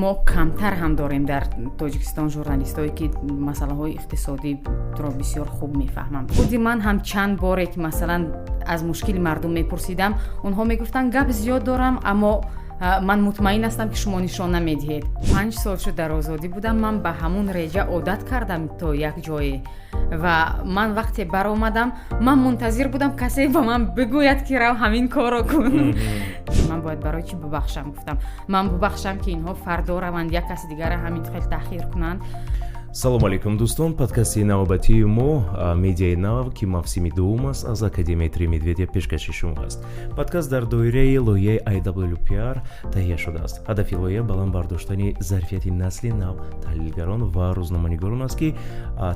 Мо камтар ҳам дорем дар Тоҷикистон журналистое, ки масъалаҳои иқтисодиро бисёр хуб мефаҳманд. Худи ман ҳам чанд боре, ки масалан аз мушкили мардум мепурсидам, онҳо мегуфтанд: «Гап зиёд дорам, аммо ман мутмаин ҳастам, ки шумо нишон намедиҳед». 5 сол шуд дар озодӣ будам, ман ба ҳамун реҷа одат кардам то як ҷое. Ва ман вақте баромадам, ман мунтазир будам, касе ба ман бигӯяд, ки рав, ҳамин корро кун. Ман бояд барои чӣ бубахшам, гуфтам, ман бубахшам, ки инҳо фардо раванд, як каси дигара ҳамин хел таҳқир кунанд. Салому алейкум, дӯстон! Подкасти навбатии мо, «Медиаи нав», ки мавсими дуввум аст, аз академияи «Три медведя» пешкаши шумо аст. Подкаст дар доираи лоиҳаи IWPR таҳия шудааст. Ҳадафи лоиҳа баланд бардоштани зарфияти насли нав таҳлилгарон ва рӯзноманигорон аст, ки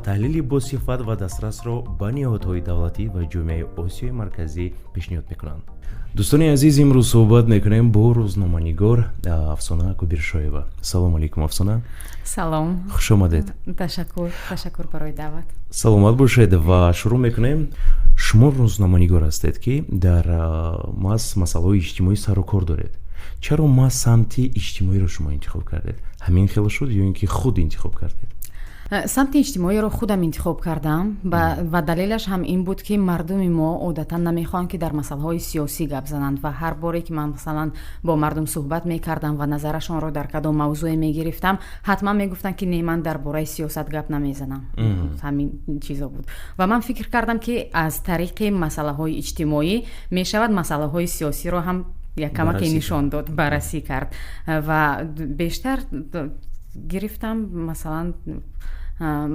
таҳлили босифат ва дастрасро ба ниҳодҳои давлатӣ ва ҷомеаи Осиёи Марказӣ пешниҳод мекунанд. Дӯстони азиз, имрӯз суҳбат мекунем бо рӯзноманигор Афсона Кубиршоева. Салому алейкум, Афсона! Салом! Хуш омадед! Ташаккур, ташаккур барои даъват. Саломат бошед. Ва шурӯъ мекунем. Шумо рӯзноманигор ҳастед, ки дар маҳз масъалаҳои иҷтимоӣ сару кор доред. Чаро маҳз самти иҷтимоиро шумо интихоб кардед? Ҳамин хел шуд ё ин ки худ интихоб кардед? Самти иҷтимоиро худам интихоб кардам ва далелаш ҳам ин буд, ки мардуми мо одатан намехоҳанд, ки дар масъалаҳои сиёсӣ гап зананд. Ва ҳар боре ки ман масалан бо мардум суҳбат мекардам ва назарашонро дар кадом мавзӯе мегирифтам, ҳатман мегуфтанд, ки не, ман дар бораи сиёсат гап намезанам. Ҳамин чизо буд ва ман фикр кардам, ки аз тариқи масъалаҳои иҷтимоӣ мешавад масъалаҳои сиёсиро ҳам як камаке нишон дод, баррасӣ кард. Ва бештар гирифтам масалан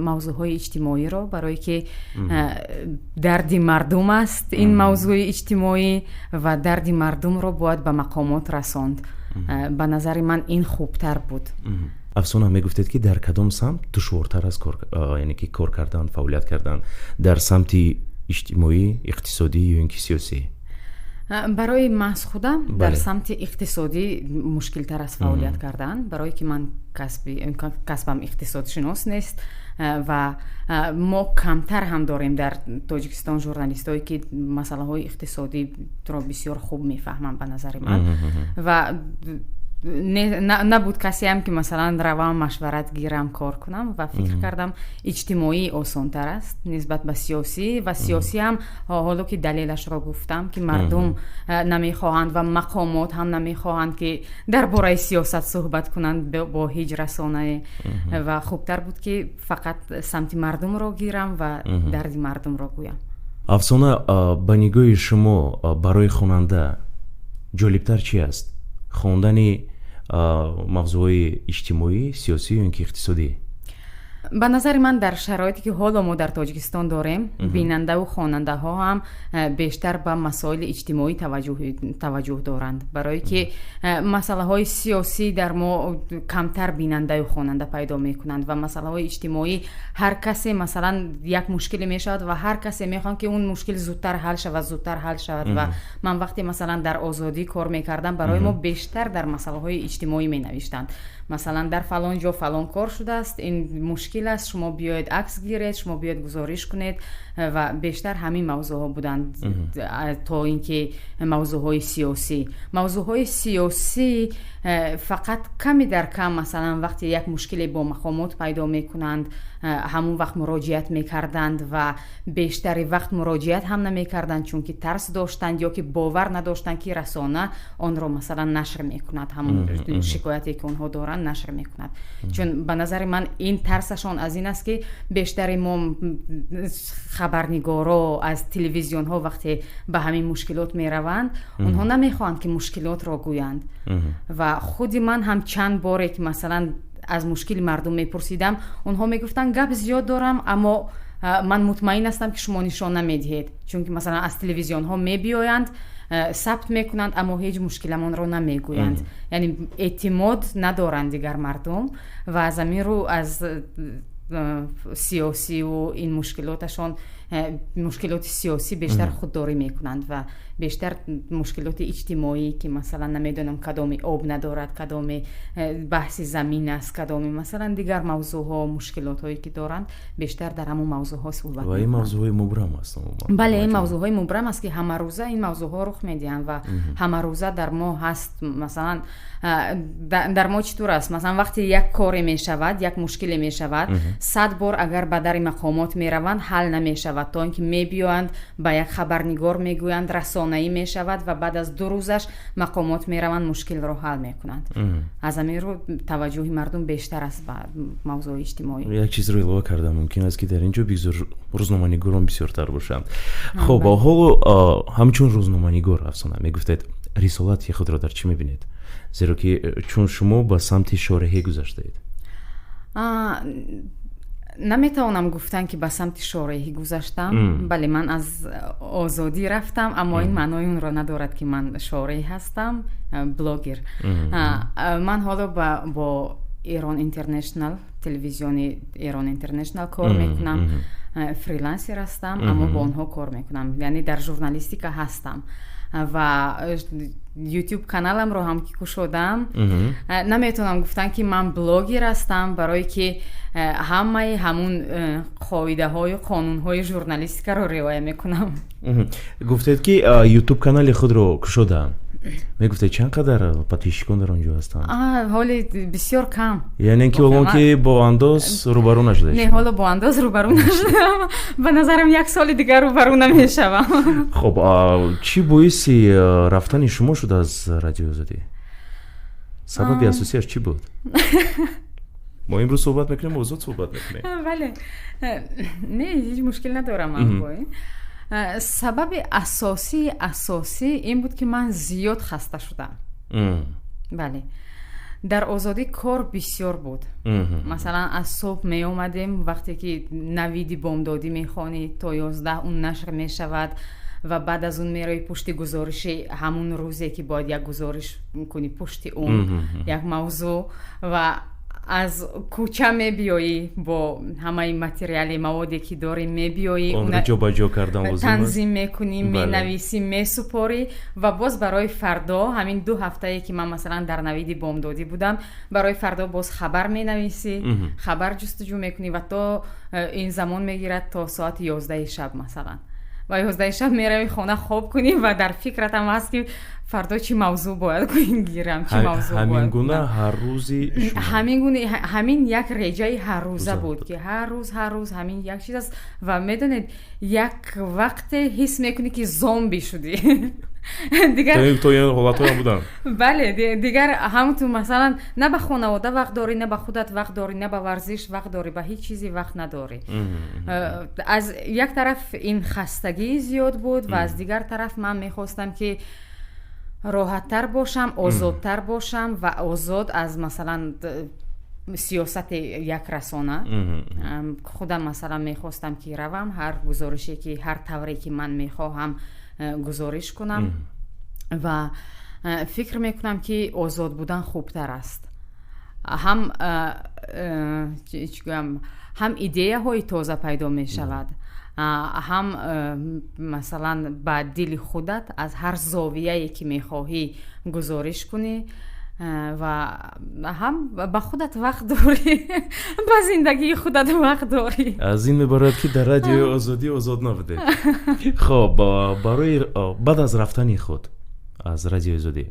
мавзӯъҳои иҷтимоиро, барое ки дарди мардум аст ин мавзӯи иҷтимоӣ ва дарди мардумро бояд ба мақомот расонд. Ба назари ман, ин хубтар буд. Афсона, мегуфтед, ки дар кадом самт душвортар аст кор, яъне ки кор кардан, фаъолият кардан: дар самти иҷтимоӣ, иқтисодӣ ё ин ки сиёсӣ? Барои маҳз худам дар самти иқтисодӣ мушкилтар аст фаъолият кардан, барое ки ман касбам иқтисодшинос нест ва мо камтар ҳам дорем дар Тоҷикистон журналистое, ки масъалаҳои иқтисодиро бисёр хуб мефаҳманд, ба назари ман. Ва набуд касеам, ки масалан равам, машварат гирам, кор кунам. Ва фикр кардам, иҷтимоӣ осонтар аст нисбат ба сиёсӣ. Ва сиёсӣ ҳам ҳоло ки далелашро гуфтам, ки мардум намехоҳанд ва мақомот ҳам намехоҳанд, ки дар бораи сиёсат суҳбат кунанд бо ҳеҷ расонае. Ва хубтар буд, ки фақат самти мардумро гирам ва дарди мардумро гӯям. Афсона, ба нигоҳи шумо, барои хонанда ҷолибтар чи аст: хондани мавзӯъҳои иҷтимоӣ, сиёсӣ ё ин ки иқтисодӣ? Ба назари ман, дар шароите ки ҳоло мо дар Тоҷикистон дорем, бинандаву хонандаҳо ҳам бештар ба масоили иҷтимоӣ таваҷҷӯҳ доранд, барое ки масъалаҳои сиёсӣ дар мо камтар бинандаю хонанда пайдо мекунанд. Ва масъалаҳои иҷтимоӣ, ҳар касе масалан як мушкиле мешавад ва ҳар касе мехоҳад, ки он мушкил зудтар ҳал шавад, зудтар ҳал шавад. Ва ман вақте масалан дар Озодӣ кор мекардам, барои мо бештар дар масъалаҳои иҷтимоӣ менавиштанд. Масалан, дар фалон ҷо фалон кор шудааст, ин мушкил аст, шумо биёед, акс гиред, шумо биёед, гузориш кунед. Ва бештар ҳамин мавзӯъҳо буданд, то ин ки мавзӯъҳои сиёсӣ. Мавзӯъҳои сиёсӣ фақат ками дар кам, масалан вақте як мушкиле бо мақомот пайдо мекунанд, ҳамон вақт муроҷиат мекарданд. Ва бештари вақт муроҷиат ҳам намекарданд, чунки тарс доштанд ё ки бовар надоштанд, ки расона онро масалан нашр мекунад, ҳамон шикояте ки онҳо доранд, нашр мекунад. Чун ба назари ман, ин тарсашон аз ин аст, ки бештари мо хабарнигоро аз телевизионҳо вақте ба ҳамин мушкилот мераванд, онҳо намехоҳанд, ки мушкилотро гӯянд. Ва худи ман ҳам чанд боре ки масалан аз мушкили мардум мепурсидам, онҳо мегуфтанд: «Гап зиёд дорам, аммо ман мутмаин ҳастам, ки шумо нишон намедиҳед», чунки масалан аз телевизионҳо мебиёянд, сабт мекунанд, аммо ҳеҷ мушкиламонро намегӯянд. Яъне эътимод надоранд дигар мардум ва аз ҳамин рӯ аз сиёсиву ин мушкилоташон. мушкилоти сиёсӣ бештар худдорӣ мекунанд ва бештар мушкилоти иҷтимоӣ, ки масалан, намедонам, кадоми об надорад, кадоми баҳси замин аст, кадоми, масалан, дигар мавзӯъҳо, мушкилотҳое ки доранд, бештар дар ҳамон мавзӯъҳо суҳбат. Ва ин мавзӯъҳои мубрам аст. Бале, ин мавзӯъҳои мубрам аст, ки ҳамарӯза ин мавзӯъҳо рух медиҳанд ва ҳамарӯза дар мо ҳаст. Масалан, дар мо чӣ тур аст? Масалан, вақте як коре мешавад, як мушкиле мешавад, 100 бор агар ба дари мақомот мераванд, ҳал намешавад, то ин ки мебиёянд, ба як хабарнигор мегӯянд, расонаӣ мешавад ва баъд аз 2 рӯзаш мақомот мераванд, мушкилро ҳал мекунанд. Аз ҳамин рӯ таваҷҷӯҳи мардум бештар аст ба мавзӯи иҷтимоӣ. Як чизро илова кардам, мумкин аст, ки дар ин ҷо бигзор рӯзноманигорон бисёртар бошанд. Хуб, ҳоло ҳамчун рӯзноманигор, Афсона, мегуфтед, рисолати худро дар чӣ мебинед, зеро ки чун шумо ба самти шореҳӣ гузаштаед? Наметавонам гуфтан, ки ба самти шореҳӣ гузаштам. Бале, ман аз Озодӣ рафтам, аммо ин маънои онро надорад, ки ман шореҳ ҳастам, блогер. Ман ҳоло бо Эрон Интернешнал, телевизиони Эрон Интернешнал кор мекунам, фрилансер ҳастам, аммо бо онҳо кор мекунам, яъне дар журналистика ҳастам. Ва Ютуб каналамро ҳам ки кушодам, наметавонам гуфтан, ки ман блогер ҳастам, барое ки ҳамаи ҳамун қоидаҳою қонунҳои журналистикаро риоя мекунам. Гуфтед, ки Ютуб канали худро кушодаам. Мегуфтед, чанд қадар подписчикон дар он ҷо ҳастанд? Ҳоли бисёр кам. Яъне ки он ки бо андоз рӯбарӯ нашуда? Не, ҳоло бо андоз рӯбарӯ нашудам, ба назарам, як соли дигар рӯбарӯ намешавам. Хуб, чӣ боиси рафтани шумо шуд аз Радиои Озодӣ? Сабаби асосиаш чӣ буд? Мо имрӯз суҳбат мекунем, озод суҳбат мекунем. Бале, не, ҳеҷ мушкил надорам ман бо ин. Сабаби асосӣ ин буд, ки ман зиёд хаста шудам. Бале, дар Озодӣ кор бисёр буд. Масалан, аз субҳ меомадем, вақте ки Навиди бомдодӣ мехонӣ, то 11 он нашр мешавад ва баъд аз он мерои пушти гузориши ҳамун рӯзе, ки бояд як гузориш кунӣ, пушти он як мавзӯъ, ва аз кӯча мебиёӣ бо ҳамаи материали, маводе ки дорӣ мебиёӣ. Онро ҷобаҷо кардан лозим. Танзим мекунӣ, менависӣ, месупорӣ ва боз барои фардо, ҳамин 2 ҳафтае ки ман, масалан, дар Навиди бомдодӣ будам, барои фардо боз хабар менависӣ, хабар ҷустуҷӯ мекунӣ ва то ин замон мегирад то соати 11 шаб, масалан. Ва 11 шаб меравӣ хона хоб кунӣ ва дар фикратам ҳаст, ки фардо чӣ мавзӯъ бояд гирам, чӣ мавзӯъ. Ҳамин гуна ҳар рӯзи? Ҳамин гуна, ҳамин як реҷаи ҳаррӯза буд, ки ҳар рӯз, ҳар рӯз ҳамин як чиз аст. Ва медонед, як вақте ҳис мекунӣ, ки зомби шудӣ дигар. То ин ҳолатҳоям буданд. Бале, дигар ҳамту, масалан, на ба хонавода вақт дорӣ, на ба худат вақт дорӣ, на ба варзиш вақт дорӣ, ба ҳеҷ чизе вақт надорӣ. Аз як тараф ин хастагии зиёд буд ва аз дигар тараф ман мехостам, ки роҳаттар бошам, озодтар бошам ва озод аз, масалан, сиёсати як расона. Худам, масалан, мехостам, ки равам, ҳар гузорише ки, ҳар тавре ки ман мехоҳам, гузориш кунам ва фикр мекунам, ки озод будан хубтар аст, ҳам, чӣ гӯям, ҳам идеяҳои тоза пайдо мешавад, ҳам, масалан, ба дили худат аз ҳар зовияе ки мехоҳӣ гузориш кунӣ ва ҳам ба худат вақт дорӣ, ба зиндагии худат вақт дорӣ. Аз ин мебарояд, ки дар Радиои Озодӣ озод набудед. Хоб, барои баъд аз рафтани худ аз Радиои Озодӣ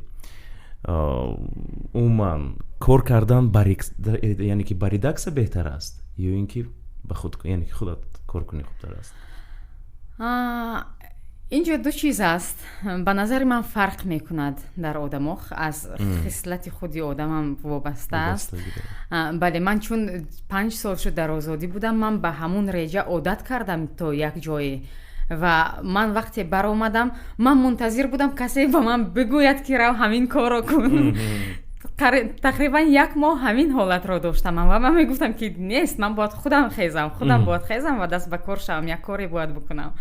умуман кор кардан, яъне ки ба редаксия беҳтар аст ё ин ки ба худ, яъне ки худат кор кунӣ хубтар аст? Инҷо ду чиз аст, ба назари ман, фарқ мекунад дар одамо, аз хислати худи одамам вобаста аст. Бале, ман чун 5 сол шуд дар Озодӣ будам, ман ба ҳамун реҷа одат кардам то як ҷое ва ман вақте баромадам, ман мунтазир будам, касе ба ман бигӯяд, ки рав, ҳамин корро кун. Тақрибан як моҳ ҳамин ҳолатро доштам ва ман мегуфтам, ки нест, ман бояд худам хезам, худам бояд хезам ва даст ба кор шавам, як коре бояд бикунам.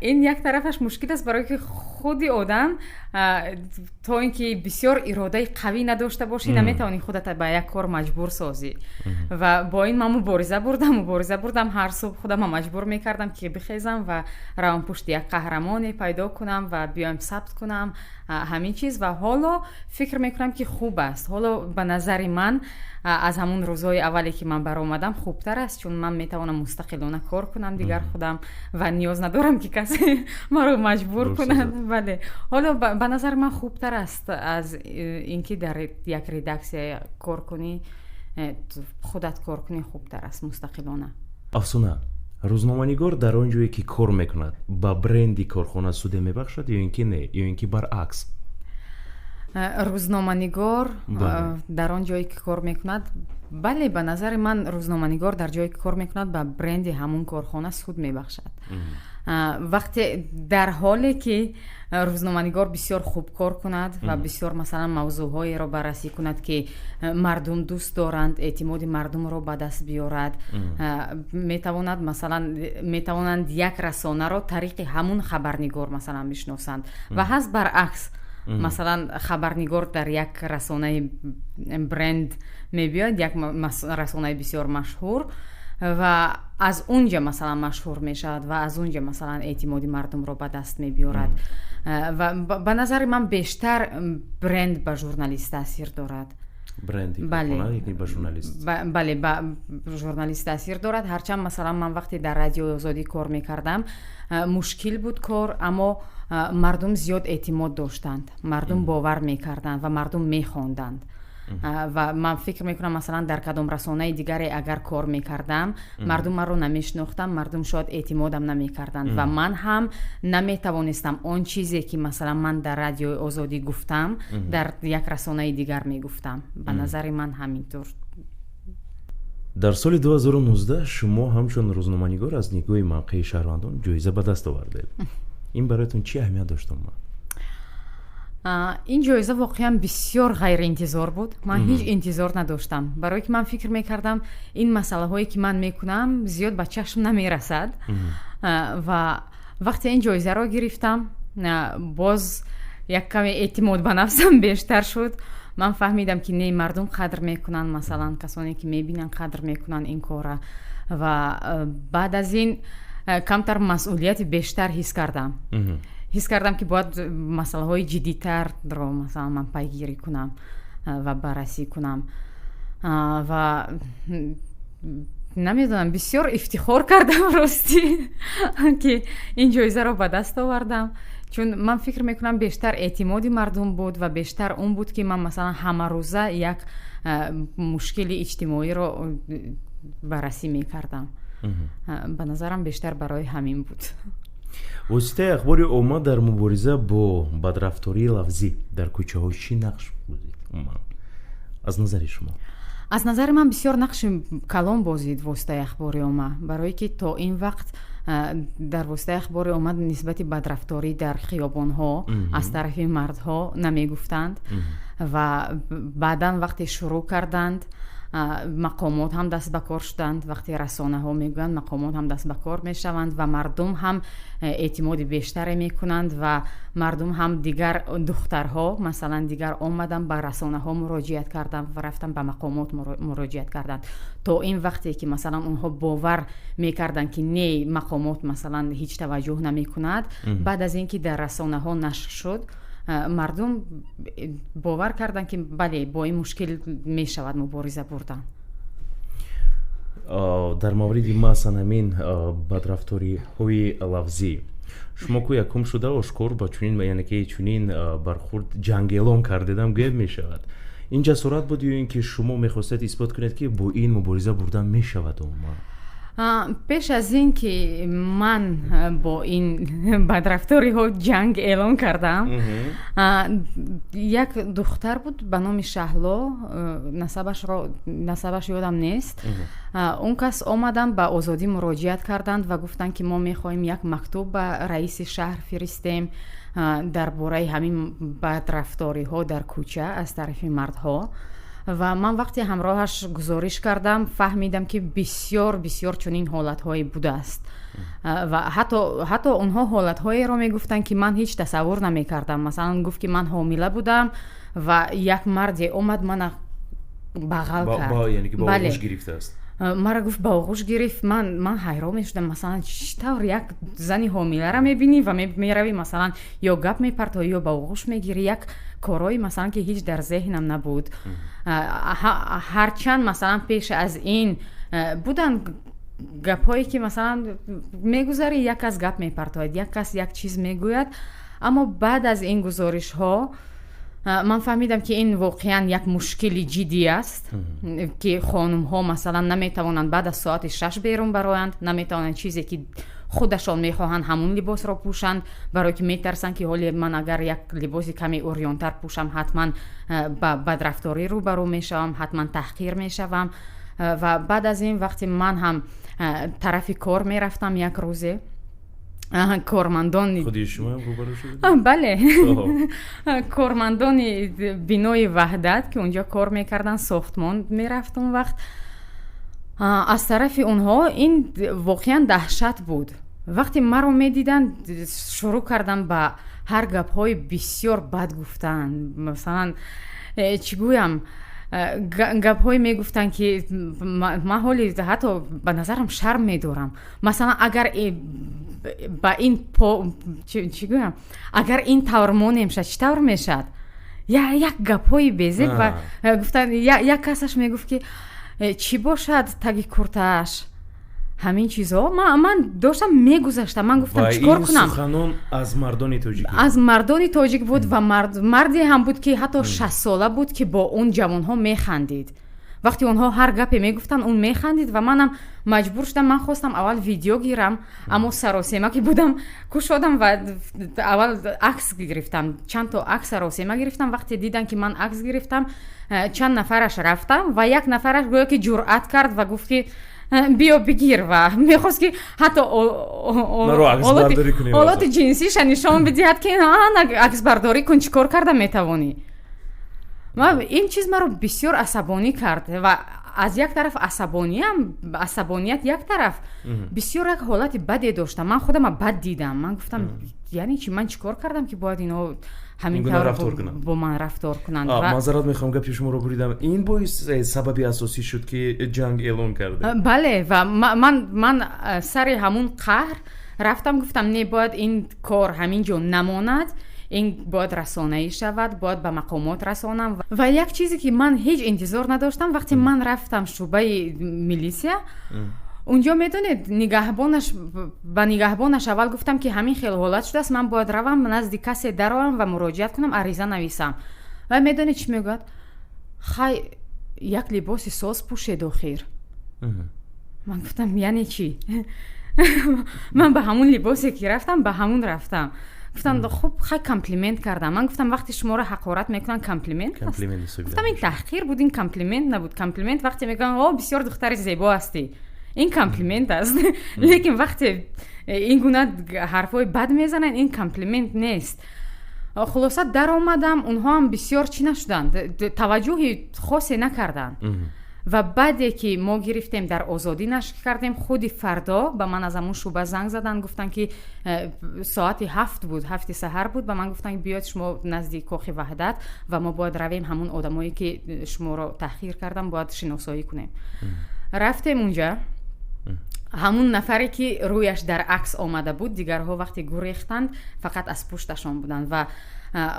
Ин як тарафаш мушкил аст, барое ки худи одам То ин ки бисёр иродаи қавӣ надошта бошӣ, наметавонӣ худата ба як кор маҷбур созӣ. Ва бо ин ман мубориза бурдам, мубориза бурдам. Ҳар субҳ худама маҷбур мекардам, ки бихезам ва равам, пушти як қаҳрамоне пайдо кунам ва биёем, сабт кунам ҳамин чиз. Ва ҳоло фикр мекунам, ки хуб аст. Ҳоло, ба назари ман, аз ҳамун рӯзҳои аввале, ки ман баромадам, хубтар аст, чун ман метавонам мустақилона кор кунам дигар худам ва ниёз надорам, ки касе маро маҷбур кунад. Бале, ҳоло ба назари ман хубтар аст, аз ин ки дар як редаксия кор кунӣ, худат кор кунӣ хубтар аст, мустақилона. Афсона, рӯзноманигор дар он ҷое, ки кор мекунад, ба бренди корхона суде мебахшад ё ин ки не, ё ин ки баръакс? Рӯзноманигор дар он ҷое, ки кор мекунад, бале, ба назари ман, рӯзноманигор дар ҷое, ки кор мекунад, ба бренди ҳамун корхона суд мебахшад. Вақте дар ҳоле ки рӯзноманигор бисёр хуб кор кунад ва бисёр, масалан, мавзӯъҳоеро баррасӣ кунад, ки мардум дӯст доранд, эътимоди мардумро ба даст биёрад, метавонад, масалан, метавонанд як расонаро тариқи ҳамун хабарнигор, масалан, бишносанд. Ва ҳаст баръакс, масалан, хабарнигор дар як расонаи бренд мебиёяд, як расонаи бисёр машҳур, ва аз он ҷа, масалан, машҳур мешавад ва аз он ҷа, масалан, эътимоди мардумро ба даст мебиёрад. Ва ба назари ман, бештар бренд ба журналист таъсир дорад. Бренди ба журналист. Бале, ба журналист таъсир дорад. Ҳарчанд, масалан, ман вақте дар Радиои Озодӣ кор мекардам, мушкил буд кор, аммо мардум зиёд эътимод доштанд, мардум бовар мекарданд ва мардум мехонданд. Ва ман фикр мекунам, масалан, дар кадом расонаи дигаре агар кор мекардам, мардум маро намешинохтанд, мардум шояд эътимодам намекарданд ва ман ҳам наметавонистам он чизе, ки, масалан, ман дар Радиои Озодӣ гуфтам, дар як расонаи дигар мегуфтам. Ба назари ман, ҳамин тур. Дар соли 2019 шумо ҳамчун рӯзноманигор аз нигоҳи мавқеи шаҳрвандон ҷоиза ба даст овардед. Ин бароятон чӣ аҳамият дошт умуман? Ин ҷоиза воқеан бисёр ғайриинтизор буд. Ман ҳеҷ интизор надоштам, барое ки ман фикр мекардам, ин масъалаҳое, ки ман мекунам, зиёд ба чашм намерасад. Ва вақте ин ҷоизаро гирифтам, боз як каме эътимод ба нафсам бештар шуд. Ман фаҳмидам, ки не, мардум қадр мекунанд, масалан, касоне, ки мебинанд, қадр мекунанд ин корра. Ва баъд аз ин камтар масъулияти бештар ҳис кардам, ҳис кардам, ки бояд масъалаҳои ҷиддитарро, масалан, ман пайгирӣ кунам ва баррасӣ кунам. Ва намедонам, бисёр ифтихор кардам, ростӣ, ки ин ҷоизаро ба даст овардам, чун ман фикр мекунам, бештар эътимоди мардум буд ва бештар он буд, ки ман, масалан, ҳамарӯза як мушкили иҷтимоиро баррасӣ мекардам. Ба назарам, бештар барои ҳамин буд. Воситаи ахбори омма дар мубориза бо бадрафтории лафзӣ дар кӯчаҳо чӣ нақш бозид умуман, аз назари шумо? Аз назари ман, бисёр нақши калон бозид воситаи ахбори омма, барое ки то ин вақт дар воситаи ахбори омма нисбати бадрафторӣ дар хиёбонҳо аз тарафи мардҳо намегуфтанд. Ва баъдан вақте шурӯъ карданд, мақомот ҳам даст ба кор шуданд. Вақте расонаҳо мегӯянд, мақомот ҳам даст ба кор мешаванд ва мардум ҳам эътимоди бештаре мекунанд. Ва мардум ҳам дигар, духтарҳо, масалан, дигар омаданд, ба расонаҳо муроҷиат карданд ва рафтанд, ба мақомот муроҷиат карданд. То ин вақте ки, масалан, онҳо бовар мекарданд, ки не, мақомот, масалан, ҳеҷ таваҷҷӯҳ намекунад, баъд аз ин ки дар расонаҳо нашр шуд, мардум бовар карданд, ки бале, бо ин мушкил мешавад мубориза бурдан. Дар мавриди масалан ҳамин бадрафториҳои лафзӣ, шумо ку якум шуда ошкор ба чунин, яъне ки чунин бархурд ҷанг эълон кардедам гӯяд мешавад. Ин ҷасорат буд ё ин ки шумо мехостед исбот кунед, ки бо ин мубориза бурдан мешавад умуман? Пеш аз ин ки ман бо ин бадрафториҳо ҷанг эълон кардам, як духтар буд ба номи Шаҳло, насабаш ёдам нест. Он кас омаданд, ба Озодӣ муроҷиат карданд ва гуфтанд, ки мо мехоҳем як мактуб ба раиси шаҳр фиристем дар бораи ҳамин бадрафториҳо дар кӯча аз тарафи мардҳо. Ва ман вақте ҳамроҳаш гузориш кардам, фаҳмидам, ки бисёр бисёр чунин ҳолатҳое будааст. Ва ҳатто онҳо ҳолатҳоеро мегуфтанд, ки ман ҳеҷ тасаввур намекардам. Масалан, гуфт, ки ман ҳомила будам ва як марде омад, мана бағал кард. Бале, гирифтааст. Мара, гуфт, ба оғӯш гирифт. Ман ҳайрон мешудам, масалан, чӣ тавр як зани ҳомиларо мебинӣ ва меравӣ, масалан, ё гап мепартоӣ, ё ба оғӯш мегирӣ. Як корҳои, масалан, ки ҳеҷ дар зеҳнам набуд. Ҳарчанд, масалан, пеш аз ин буданд гапҳое, ки, масалан, мегузарӣ, як кас гап мепартояд, як кас як чиз мегӯяд, аммо баъд аз ин гузоришҳо ман фаҳмидам, ки ин воқеан як мушкили ҷиддӣ аст, ки хонумҳо, масалан, наметавонанд баъд аз соати 6 берун бароянд, наметавонанд чизе, ки худашон мехоҳанд, ҳамун либосро пӯшанд, барое ки метарсанд, ки ҳоле ман агар як либоси каме урёнтар пӯшам, ҳатман ба бадрафторӣ рӯбарӯ мешавам, ҳатман таҳқир мешавам. Ва баъд аз ин, вақте ман ҳам тарафи кор мерафтам, як рӯзе кормандони Худи шумоам рӯбарӯ шудед? Бале, кормандони бинои Ваҳдат, ки унҷо кор мекарданд, сохтмон мерафт он вақт, аз тарафи онҳо ин воқеан даҳшат буд. Вақте маро медиданд, шурӯъ карданд ба ҳар гапҳои бисёр бад гуфтан. Масалан, чӣ гӯям, гапҳое мегуфтанд, ки ман ҳоли ҳатто ба назарам шарм медорам. Масалан, агар ба ин, чӣ гӯям, агар ин тавр монем шад, чӣ тавр мешавад? Як гапҳои безеб ва гуфтанд. Як касаш мегуфт, ки чӣ бошад таги куртааш, ҳамин чизҳо. Ман доштам мегузаштам, ман гуфтам, чӣ кор кунам? Суханон аз мардони тоҷик? Аз мардони тоҷик буд ва марде ҳам буд, ки ҳатто 60-сола буд, ки бо он ҷавонҳо механдид. Вақте онҳо ҳар гапе мегуфтанд, он механдид ва манам маҷбур шудам. Ман хостам аввал видео гирам, аммо саросема ки будам, кушодам ва аввал акс гирифтам, чанд то акс саросема гирифтам. Вақте диданд, ки ман акс гирифтам, чанд нафараш рафтам ва як нафараш гӯё ки ҷуръат кард ва гуфт, ки биё бигир, ва мехост, ки ҳатто олоти ҷинсиша нишон бидиҳад, ки аксбардорӣ кун, чӣ кор карда метавонӣ. Ин чиз маро бисёр асабонӣ кард ва аз як тараф асабониам, асабоният як тараф, бисёр як ҳолати баде доштам. Ман худама бад дидам. Ман гуфтам, яъне чи, ман чӣ кор кардам, ки бояд инҳо ҳамин тавр бо ман рафтор кунанд? Маъзарат мехоҳам, гапи шуморо буридам. Ин боис сабаби асосӣ шуд, ки ҷанг эълон кардед? Бале, ва ман сари ҳамун қаҳр рафтам, гуфтам, не, бояд ин кор ҳамин ҷо намонад, ин бояд расонаӣ шавад, бояд ба мақомот расонам. Ва як чизе, ки ман ҳеҷ интизор надоштам, вақте ман рафтам шӯъбаи милисия, унҷо, медонед, нигаҳбонаш, ба нигаҳбонаш аввал гуфтам, ки ҳамин хел ҳолат шудааст, ман бояд равам, назди касе дароям ва муроҷиат кунам, ариза нависам. Ва медонед, чӣ мегӯяд? Хай, як либоси соз пӯшед охир. Ман гуфтам, яъне чӣ? Ман ба ҳамун либосе, ки рафтам, ба ҳамун рафтам. Гуфтам, хуб, хай, комплимент кардам. Ман гуфтам, вақте шуморо ҳақорат мекунанд, комплимент аст? Гуфтам, ин таҳқир буд, ин комплимент набуд. Комплимент вақте мегӯям, о, бисёр духтари зебо ҳастӣ, ин комплимент аст, лекин вақте ин гуна ҳарфҳои бад мезананд, ин комплимент нест. Хулоса, даромадам, онҳоам бисёр чӣ нашуданд, таваҷҷӯҳи хосе накарданд. Ва баъде ки мо гирифтем, дар Озодӣ нашр кардем, худи фардо ба ман аз ҳамун шӯъба занг заданд, гуфтанд, ки соати 7 буд, 7-и саҳар буд, ба ман гуфтанд, ки биёед шумо назди Кохи Ваҳдат ва мо бояд равем, ҳамун одамое, ки шуморо таҳқир карданд, бояд шиносоӣ кунем. Рафтем унҷа, ҳамун нафаре, ки рӯяш дар акс омада буд, дигарҳо вақте гурехтанд, фақат аз пушташон буданд. Ва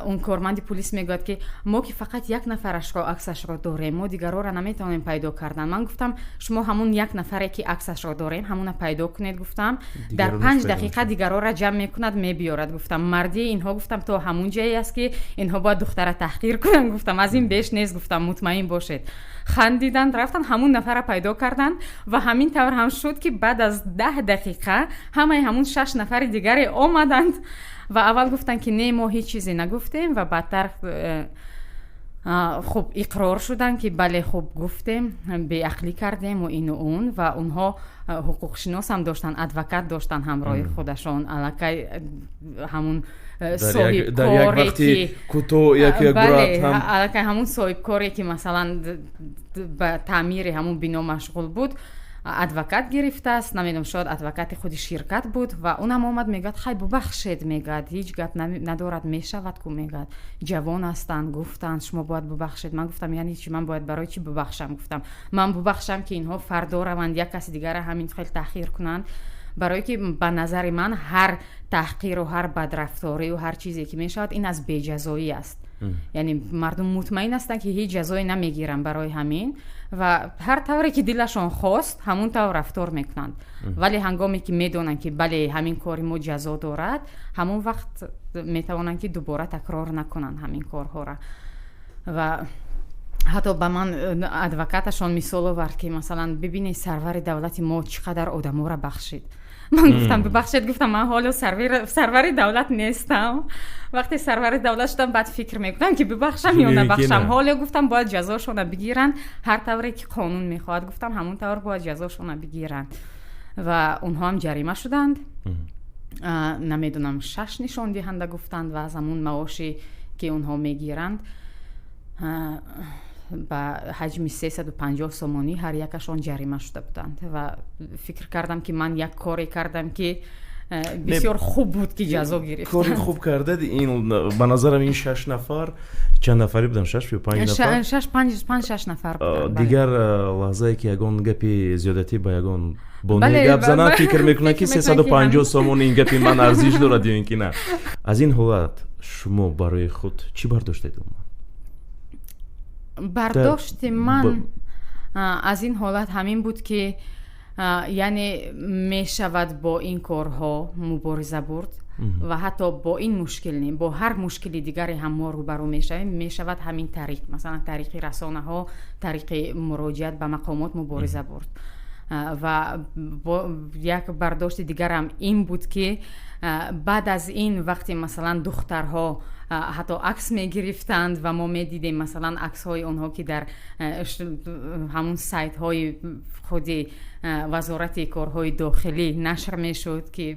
он корманди пулис мегӯяд, ки мо ки фақат як нафарашро аксашро дорем, мо дигарҳоро наметавонем пайдо кардан. Ман гуфтам, шумо ҳамун як нафаре, ки аксашро дорем, ҳамуна пайдо кунед, гуфтам, дар 5 дақиқа дигарҳоро ҷамъ мекунад, мебиёрад. Гуфтам, мардии инҳо, гуфтам, то ҳамун ҷое аст, ки инҳо бояд духтара таҳқир кунанд, гуфтам, аз ин беш нест, гуфтам, мутмаин бошед. Хандиданд, рафтанд, ҳамун нафара пайдо карданд. Ва ҳамин тавр ҳам шуд, ки баъд аз 10 дақиқа ҳамаи ҳамун шаш нафари дигаре омаданд ва аввал гуфтанд, ки не, мо ҳеҷ чизе нагуфтем, ва баъдтар Хуб, иқрор шуданд, ки бале, хуб гуфтем, беақлӣ кардем ва ину он. Ва онҳо ҳуқуқшинос ҳам доштанд, адвокат доштанд ҳамроҳи худашон. Аллакай ҳамун соҳибкоре ки Аллакай ҳамун соҳибкоре, ки масалан ба таъмири ҳамун бино машғул буд, адвокат гирифтааст. Намедонам, шояд адвокати худи ширкат буд. Ва унам омад, мегӯяд: «Хай, бубахшед», мегӯяд, «ҳеҷ гап надорад, мешавад ку», мегӯяд, «ҷавон ҳастанд, гуфтанд, шумо бояд бубахшед». Ман гуфтам: «Яъне чи, ман бояд барои чӣ бубахшам?» Гуфтам: «Ман бубахшам, ки инҳо фардо раванд, як каси дигара ҳамин хел таҳқир кунанд?» Барое ки ба назари ман ҳар таҳқиру ҳар бадрафторию ҳар чизе ки мешавад, ин аз беҷазоӣ аст. Яъне мардум мутмаин ҳастанд, ки ҳеҷ ҷазое намегиранд, барои ҳамин ва ҳар тавре ки дилашон хост, ҳамун тавр рафтор мекунанд. Вале ҳангоме ки медонанд, ки бале, ҳамин кори мо ҷазо дорад, ҳамон вақт метавонанд, ки дубора такрор накунанд ҳамин корҳоро. Ва ҳатто ба ман адвокаташон мисол овард, ки масалан, бибинед, сарвари давлати мо чӣ қадар одаморо бахшид. Ман гуфтам: «Бибахшед», гуфтам, «ман ҳоло сарвари давлат нестам. Вақте сарвари давлат шудам, баъд фикр мекунам, ки бибахшам ё набахшам. Ҳоло, гуфтам, бояд ҷазошона бигиранд, ҳар тавре ки қонун мехоҳад, гуфтам, ҳамон тавр бояд ҷазошона бигиранд». Ва онҳо ҳам ҷарима шуданд. Намедонам, шаш нишондиҳанда гуфтанд ва аз ҳамун маоше, ки онҳо мегиранд, ба ҳаҷми 350 сомонӣ ҳар якашон ҷарима шуда буданд. Ва фикр кардам, ки ман як коре кардам, ки бисёр хуб буд, ки ҷазо гирифтанд. Кори хуб кардад. Ин ба назарам, ин шаш нафар, чанд нафаре буданд, шаш ё панҷ нафар? Шаш, панҷ, шаш нафар. Дигар лаҳзае ки ягон гапи зиёдатӣ ба ягон бонуе гап занад, фикр мекунад, ки 350 сомон ин гапи ман арзиш дорад ё ин ки на. Аз ин ҳолат шумо барои худ чӣ бардоштед умуман? Бардошти ман аз ин ҳолат ҳамин буд, ки яъне мешавад бо ин корҳо мубориза бурд ва ҳатто бо ин мушкил не, бо ҳар мушкили дигаре ҳам мо рӯбарӯ мешавем, мешавад ҳамин тариқ, масалан тариқи расонаҳо, тариқи муроҷиат ба мақомот мубориза бурд. Ва як бардошти дигарам ин буд, ки баъд аз ин вақте масалан духтарҳо ҳатто акс мегирифтанд ва мо медидем масалан аксҳои онҳо, ки дар ҳамун сайтҳои худи Вазорати корҳои дохилӣ нашр мешуд, ки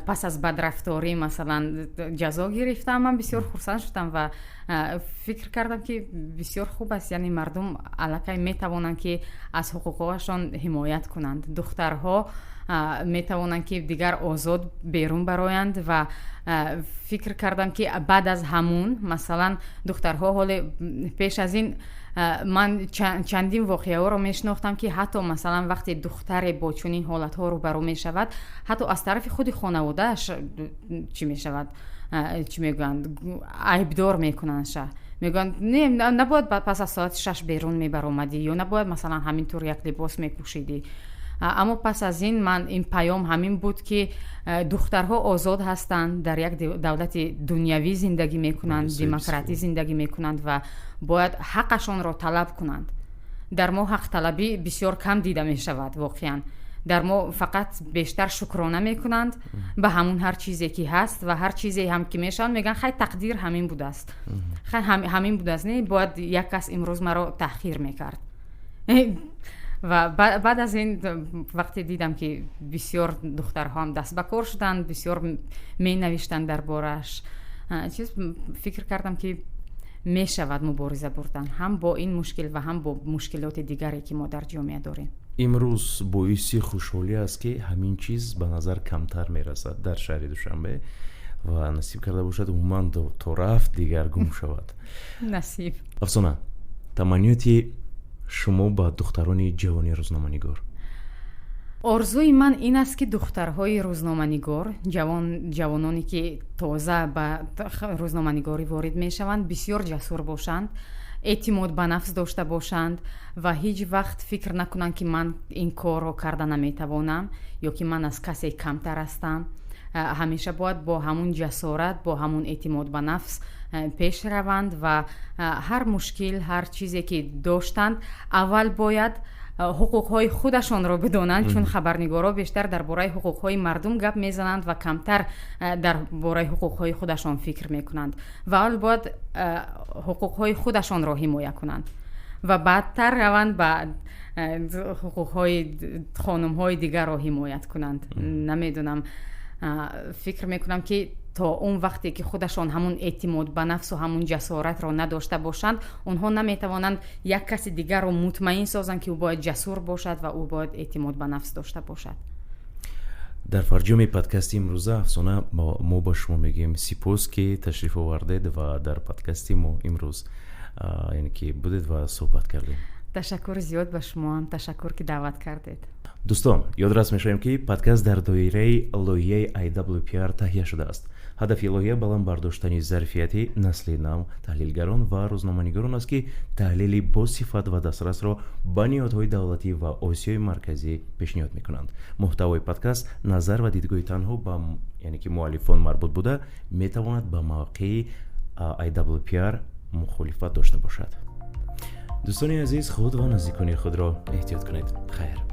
пас аз бадрафторӣ масалан ҷазо гирифтам, ман бисёр хурсанд шудам ва фикр кардам, ки бисёр хуб аст. Яъне мардум аллакай метавонанд, ки аз ҳуқуқҳояшон ҳимоят кунанд, духтарҳо метавонанд, ки дигар озод берун бароянд. Ва фикр кардам, ки баъд аз ҳамун масалан духтарҳо, ҳоле пеш аз ин ман чандин воқеаҳоро мешинохтам, ки ҳатто масалан вақте духтаре бо чунин ҳолатҳо рӯбарӯ мешавад, ҳатто аз тарафи худи хонаводааш чӣ мешавад, чӣ мегӯянд, айбдор мекунанд ша, мегӯянд: «Не, набояд пас аз соати 6 берун мебаромадӣ ё набояд масалан ҳамин тур як либос мепӯшидӣ». Аммо пас аз ин ман ин паём ҳамин буд, ки духтарҳо озод ҳастанд, дар як давлати дунявӣ зиндагӣ мекунанд, демократӣ зиндагӣ мекунанд ва бояд ҳаққашонро талаб кунанд. Дар мо ҳақталабӣ бисёр кам дида мешавад. Воқеан, дар мо фақат бештар шукрона мекунанд ба ҳамун ҳар чизе ки ҳаст ва ҳар чизе ҳам ки мешаванд, мегӯянд: «Хай, тақдир ҳамин будааст, хай, ҳамин будааст, не бояд як кас имрӯз маро таҳқир мекард». Ва баъд аз ин вақте дидам, ки бисёр духтарҳоам даст ба кор шуданд, бисёр менавиштанд дар борааш чиз, фикр кардам, ки мешавад мубориза бурдан ҳам бо ин мушкил ва ҳам бо мушкилоти дигаре, ки мо дар ҷомеа дорем. Имрӯз боиси хушҳолӣ аст, ки ҳамин чиз ба назар камтар мерасад дар шаҳри Душанбе ва насиб карда бошад, умуман то рафт дигар гум шавад. Насиб. Афсона, таманниёти шумо ба духтарони ҷавони рӯзноманигор? Орзуи ман ин аст, ки духтарҳои рӯзноманигор, ҷавононе, ки тоза ба рӯзноманигорӣ ворид мешаванд, бисёр ҷасур бошанд, эътимод ба нафс дошта бошанд ва ҳеҷ вақт фикр накунанд, ки ман ин корро карда наметавонам ё ки ман аз касе камтар ҳастам. Ҳамеша бояд бо ҳамун ҷасорат, бо ҳамун эътимод ба нафс пеш раванд ва ҳар мушкил, ҳар чизе ки доштанд, аввал бояд Ҳуқуқҳои худашонро бидонанд, чун хабарнигорҳо бештар дар бораи ҳуқуқҳои мардум гап мезананд ва камтар дар бораи ҳуқуқҳои худашон фикр мекунанд. Ва аввал бояд ҳуқуқҳои худашонро ҳимоя кунанд ва баъдтар раванд ба ҳуқуқҳои хонумҳои дигарро ҳимоят кунанд. Намедонам, фикр мекунам, ки то он вақте ки худашон ҳамун эътимод ба нафсу ҳамун ҷасоратро надошта бошанд, онҳо наметавонанд як каси дигарро мутмаин созанд, ки ӯ бояд ҷасур бошад ва ӯ бояд эътимод ба нафс дошта бошад. Дар фарҷоми подкасти имрӯза, Афсона, мо ба шумо мегӯем сипос, ки ташриф овардед ва дар подкасти мо имрӯз, яъне ки, будед ва суҳбат кардем. Ташаккури зиёд ба шумоам, ташаккур, ки даъват кардед. Дӯстон, ёдрас мешавем, ки подкаст дар доираи лоиҳаи IWPR таҳия шудааст. Ҳадафи лоиҳа баланд бардоштани зарфияти насли нав, таҳлилгарон ва рӯзноманигорон аст, ки таҳлили босифат ва дастрасро ба ниҳодҳои давлатӣ ва Осиёи Марказӣ пешниҳод мекунанд. Муҳтавои подкаст назар ва дидгоҳи танҳо ба, яъне ки, муаллифон марбут буда, метавонад ба мавқеи IWPR мухолифат дошта бошад. Дӯстони азиз, худ ва наздикони худро эҳтиёт кунед. Хайр.